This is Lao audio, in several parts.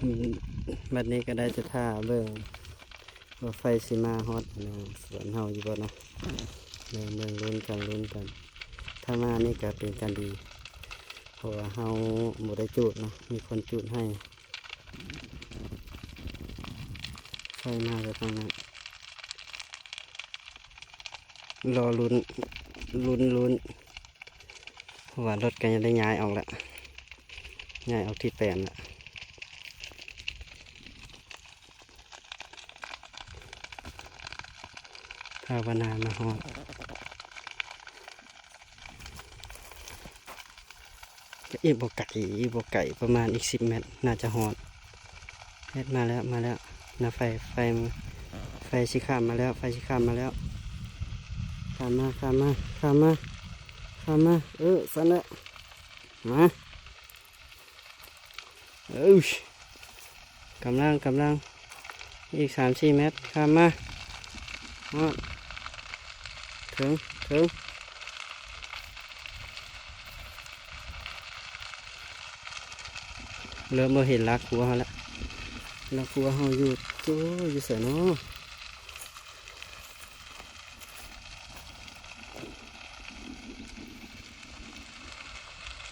ອືມ ບັດນີ້ກໍໄດ້ແຕ່ຖ້າເບິ່ງວ່າໄຟຊິມາຮອດ ອັນນ່າ ສວນເຮົາຢູ່ບໍ່ເນາະ. ເບິ່ງໆ ລຸ້ນກັນ ລຸ້ນກັນ ຖ້າມານີ້ກໍເປັນການດີ ເພາະວ່າເຮົາບໍ່ໄດ້ຈູດເນາະ ມີຄົນຈູດໃຫ້. ໄຟມາແລ້ວທາງນັ້ນ ລໍລຸ້ນ ລຸ້ນ ລຸ້ນ ເພາະວ່າລົດກໍຍັງໄດ້ຍ້າຍອອກແລ້ວ ຍ້າຍອອກທີ່ແປນແລ້ວ. ພາວະນາມາຮອດ ກໍອີກບໍ່ໄກ ອີກບໍ່ໄກ ປະມານອີກສິບແມັດ ໜ້າຈະຮອດ. ເຮັດ ມາແລ້ວ ມາແລ້ວ ນະ ໄຟ ໄຟ ໄຟຊິຂ້າມມາແລ້ວ ໄຟຊິຂ້າມມາແລ້ວ. ຂ້າມມາ ຂ້າມມາ ຂ້າມມາ ຂ້າມມາ. ເອີ ຊັ້ນແຫຼະ ມາ. ເອີຍ ກຳລັງ ກຳລັງ ອີກສາມສີ່ແມັດ ຂ້າມມາ ຮອດ ເຖິງ ເຖິງ ເລີ່ມບໍ່ເຫັນລາກຄົວເຮົາລະ ລາກຄົວເຮົາຢູ່ ໂອ້ ຢູ່ໃສເນາະ?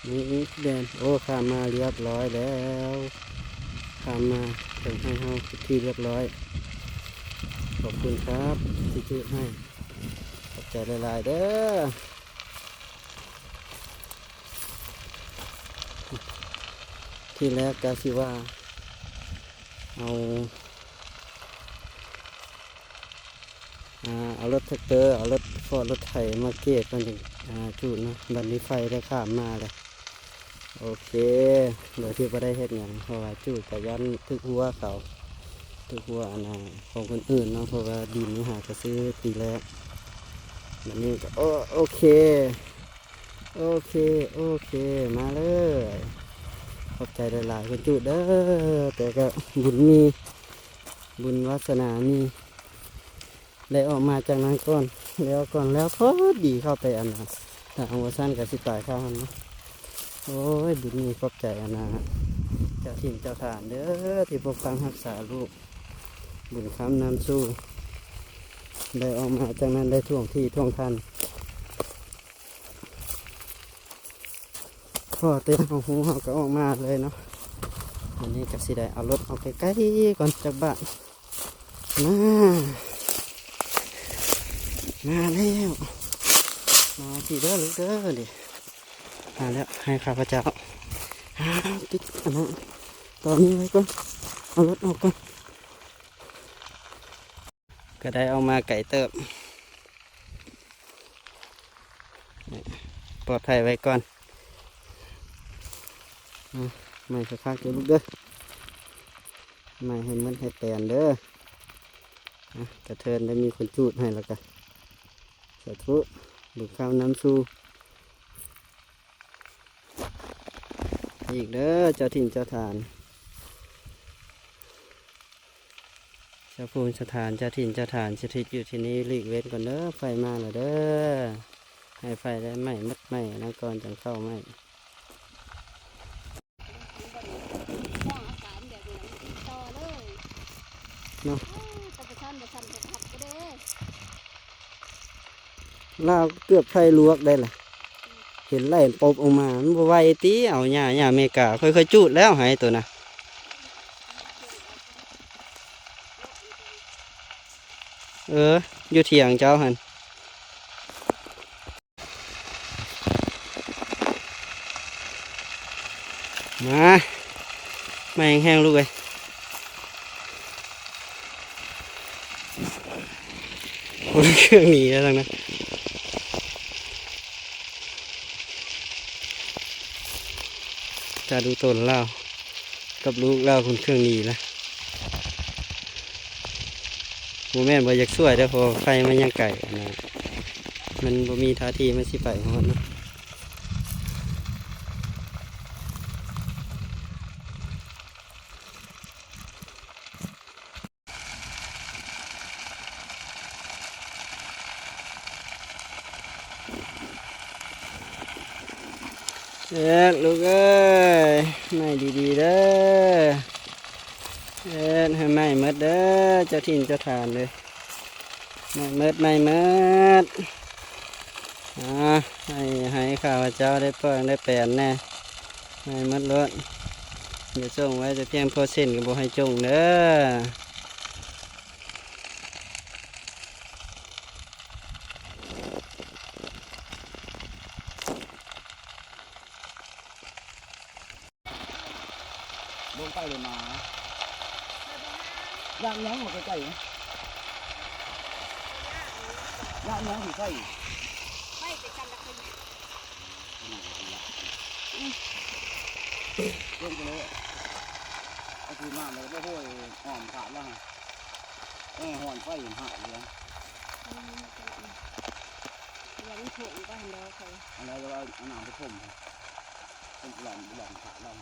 ນີ້ແດນ ໂອ້ ຂ້າມມາລຽບຮ້ອຍແລ້ວ ຂ້າມມາເຖິງໃຫ້ເຮົາເປັນທີ່ລຽບຮ້ອຍ. ຂອບຄຸນຄັບທີ່ຈູດໃຫ້ ຂອບໃຈຫຼາຍໆເດີ. ທີແລກກະຊິວ່າເອົາ ອ່າ ເອົາລົດແທກເຕີ ເອົາລົດຟອດ ລົດໄຖມາເກະກ່ອນ ຈຶ່ງ ອ່າ ຈູດເນາະ. ບັດນີ້ໄຟໄດ້ຂ້າມມາແລ້ວ ໂອເຄ ໂດຍທີ່ບໍ່ໄດ້ເຮັດຫຍັງ ເພາະວ່າຈູດກະຢ້ານຖືກຫົວເຂົາ ຖືກຫົວ ອັນນ່າ ຂອງຄົນອື່ນເນາະ ເພາະວ່າດິນນີ້ຫາກະຊື້ປີແລກ. ບັດນີ້ກະ ໂອ ໂອເຄ ໂອເຄ ໂອເຄ ມາເລີຍ ຂອບໃຈຫຼາຍໆ ຄົນຈູດເດີ. ແຕ່ກະບຸນມີ ບຸນວາສະໜາມີ ໄດ້ອອກມາຈາກນັ້ນກ່ອນ ແລ້ວກ່ອນ ແລ້ວພໍດີເຂົ້າໄປ ອັນນ່າ ຖ້າບໍ່ຊັ້ນກະຊິຕາຍຄາຫັ້ນເນາະ. ໂອ້ຍ ບຸນມີຂອບໃຈ ອັນນ່າ ເຈົ້າຖິ່ນເຈົ້າຖານເດີ ທີ່ປົກປັກຮັກສາລູກ ບຸນຄ້ຳນຳສູ່ ໄດ້ອອກມາຈາກນັ້ນ ໄດ້ທ່ວງທີ່ທ່ວງທັນ. ພໍແຕ່ເຮົາຮູ້ເຮົາກໍອອກມາເລີຍເນາະ. ອັນນີ້ກໍຊິໄດ້ເອົາລົດອອກໄກໆກ່ອນຈັກບາດ. ມາ ມາແລ້ວ ມາພີ້ເດີລູກເດີ. ນີ້ ມາແລ້ວ ໃຫ້ຂ້າພະເຈົ້າ ຫາ ຕິດອັນນັ້ນ ຕອນນີ້ໄວ້ກ່ອນ ເອົາລົດອອກກ່ອນ. ກໍໄດ້ອອກມາໄກເຕີບ ປອດໄພໄວ້ກ່ອນ. ອາ ໄໝ້ຄັກໆເດີລູກເດີ ໄໝ້ໃຫ້ໝົດໃຫ້ແປນເດີ. ອາ ກະເທີນໄດ້ມີຄົນຈູດໃຫ້ແລ້ວກະ ສາທຸ ບຸນຄ້ຳນຳສູ່ ອີກເດີ ເຈົ້າຖິ່ນເຈົ້າຖານ ເຈົ້າພູມສະຖານ ເຈົ້າຖິ່ນເຈົ້າຖານ ສະຖິດຢູ່ທີ່ນີ້. ຫຼີກເວັ້ນກ່ອນເດີ ໄຟມາແລ້ວເດີ ໃຫ້ໄຟໄດ້ໄໝ້ໝົດໄໝ້ນັ້ນກ່ອນ ຈັ່ງເຂົ້າໄໝ້ ເນາະ. ລາວເກືອບໄຟລວກໄດ້ລະ ເຫັນໄຫຼປົບອອກມາ ມັນບໍ່ໄຫວຕິ. ເອົາຫຍ້າ ຫຍ້າເມກາ ຂ້ອຍເຄີຍຈູດແລ້ວໄຫໂຕນະ. ເອີ ຢູ່ຖຽງເຈົ້າຫັ້ນ. ມາ ມາແຮງໆ ລູກເອີຍ. ຄົນເຄື່ອງໜີແລ້ວທາງນັ້ນ ຈະດູຕົນລາວ ກັບລູກລາວພຸ້ນ ເຄື່ອງໜີລະ. ບໍ່ແມ່ນບໍ່ຢາກຊ່ວຍເດີ ເພາະວ່າໄຟມັນຍັງໄກນະ ມັນບໍ່ມີທ່າທີມັນຊິໄປຮອດເນາະ. ເອີ ລູກເອີຍ ໄໝ້ດີໆເດີ. ເຮັດໃຫ້ໄໝ້ໝົດເດີ ເຈົ້າຖິ່ນເຈົ້າຖານເດີ ໄໝ້ໝົດ ໄໝ້ໝົດ. ອາ ໃຫ້ ໃຫ້ຂ້າພະເຈົ້າໄດ້ເປີງໄດ້ແປນແດ່ ໄໝ້ໝົດໂລດ. ຢ່າຈົ່ງໄວ້ແຕ່ພຽງພໍເຊັນ ກໍບໍ່ໃຫ້ຈົ່ງເດີ. ລົງໄປເລີຍໝາ. ຢ້ານຫຍັງມາໃກ້ໆ ນະ? ຢ້ານຫຍັງຊິໄຟ? ໄຟໄປກັນລະເພິ່ນ ລົງໄປເລີຍ. ເອົາຄືນມາແລ້ວບໍ່ໂຫຍ ອ້ອມຂາດແລ້ວ. ເອີ ຮ້ອນໄຟຫາກເລີຍ. ເອີ ມັນຖົມໄປຫັ້ນແລ້ວ ເຂົາ ອັນໃດກໍວ່າເອົານ້ຳໄປຖົມ ຖົມຫຼອມ ຫຼອມຂາດແລ້ວ.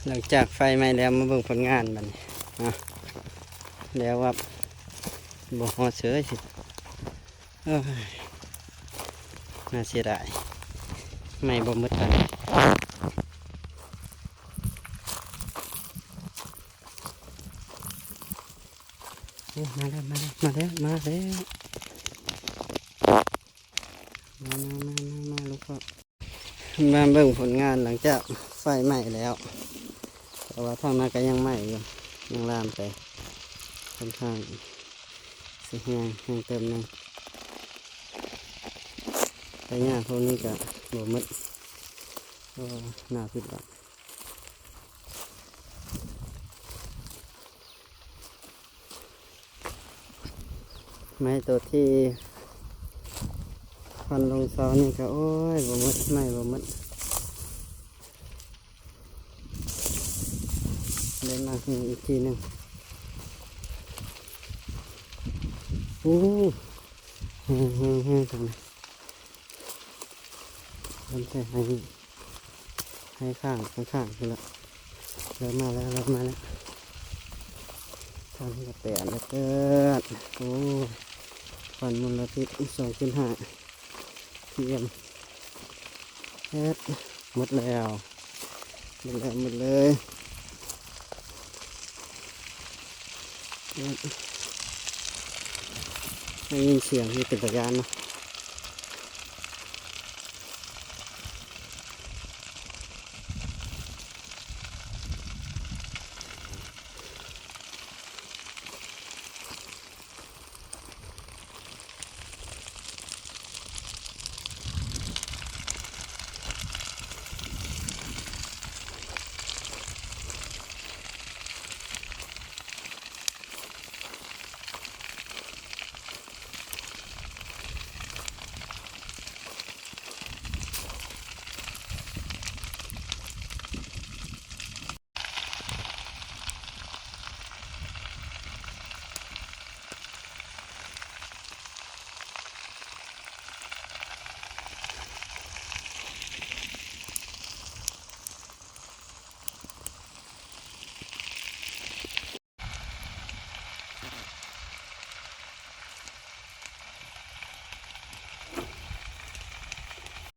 ຫຼັງຈາກໄຟໄໝ້ແລ້ວ ມາເບິ່ງຜົນງານບັດນີ້. ອາ ແລ້ວວ່າບໍ່ຮອດເສີຍ. ໂອ້ຍ ໜ້າເສຍດາຍ ໄໝ້ບໍ່ໝົດທັງ. ໂອ້ ມາແລ້ວ ມາແລ້ວ ມາແລ້ວ ມາແລ້ວ ມາແລ້ວ ມາ ມາ ມາ ມາ ລູກພໍ່. ມາເບິ່ງຜົນງານຫຼັງຈາກໄຟໄໝ້ແລ້ວ ແຕ່ວ່າທາງນັ້ນກໍຍັງໄໝ້ຢູ່ ຍັງລາມໄປ ຄ່ອນຂ້າງຊິແຮງ ແຮງເຕີບໜຶ່ງ. ໄປຫຍ້າພວກນີ້ກໍບໍ່ໝົດ ໂອ້ ໜ້າຜິດຫວັງ. ໄມ້ໂຕທີ່ຟັນລົງເສົານີ້ກໍ ໂອ້ຍ ບໍ່ໝົດ ໄມ້ບໍ່ໝົດ ໄດ້ມາເຮືອນອີກທີໜຶ່ງ. ໂອ້ ແຮງໆໆ ທາງນີ້ ມັນໃສ່ໄມ້ ໃຫ້ຂ້າງ ຂ້າງໆ ພຸ້ນລະ ເລີ່ມມາແລ້ວ ເລີ່ມມາແລ້ວ ທາງນີ້ກໍແຕກແລ້ວເກີດ. ໂອ້ ຄວັນມົນລະພິດ ສອງຈຸດຫ້າ ພີເອັມ ເຮັດ ໝົດແລ້ວ ໝົດແລ້ວ ໝົດເລີຍ. ໄດ້ຍິນສຽງທີ່ເປັນຕາຢ້ານເນາະ.